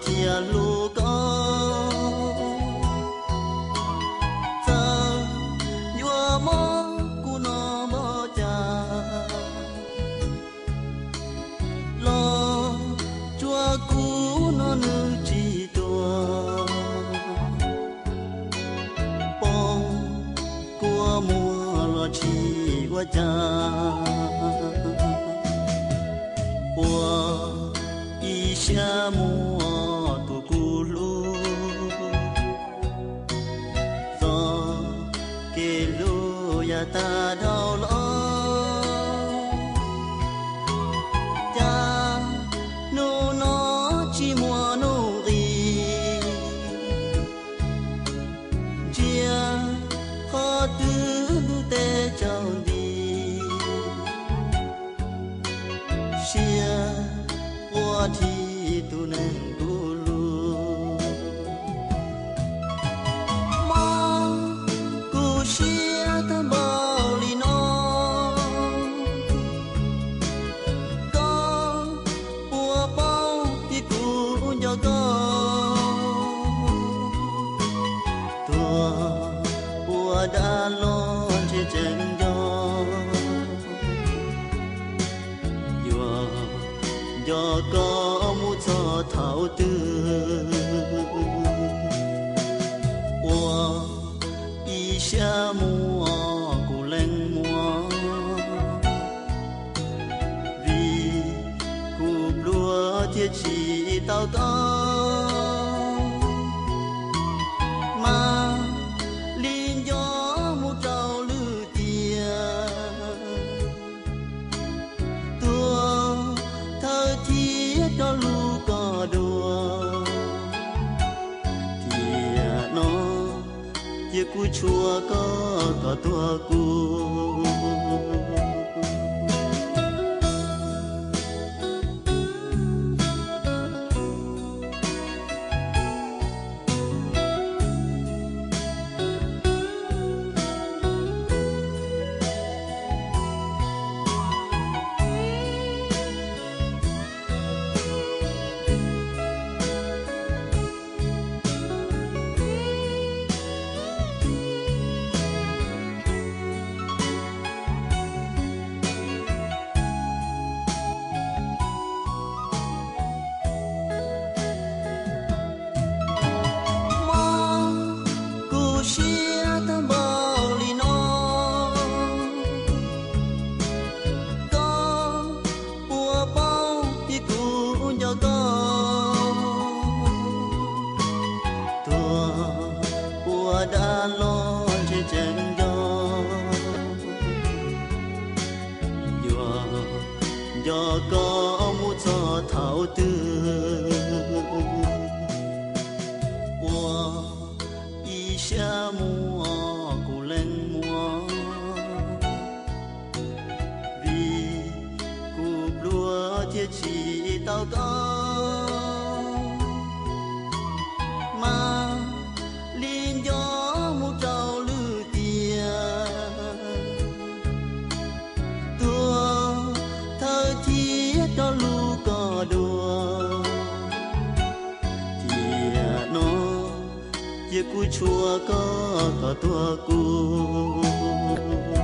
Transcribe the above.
tias hlub koj, txawm yuav mob kuv no npaum cas los tsuas kuv no nws tsis tuag. Poob kua muag los tsis ua cas, ua ib siab muaj tus kuv hlub, txoj kev hlub yav tag dhau los, cas hnub no tsis muaj nuj nqis, ntsia qhov twg ntuj teb tsaus nti, siab quaj dhi tus neeg kuv hlub. Mob kuv siab tag npaum li no, koj puas paub tias kuv nco koj, tuag ua dab los ntshe tseem nco, yuav nco koj mus txog thaum twg, ua ib siab muaj kuv leej muaj, vim kuv pluag thiaj tsis tau koj, mas li nco mus rau lwm tiam, tuag thawj thiab rov lub koj dua. Tiam no cia kuv tshua koj kom tuag kuv. Mob kuv siab tag npaum li no, koj puas paub tias kuv nco koj, tuag ua dab los ntshe tseem nco, yuav nco koj mus txog thaum twg, ua ib siab muaj kuv leej muaj, vim kuv pluag thiaj tsis tau koj, mas li nco mus rau lwm tiam, tuag thawj thiab rov lub koj dua. Tiam no cia kuv tshua koj kom tuag kuv.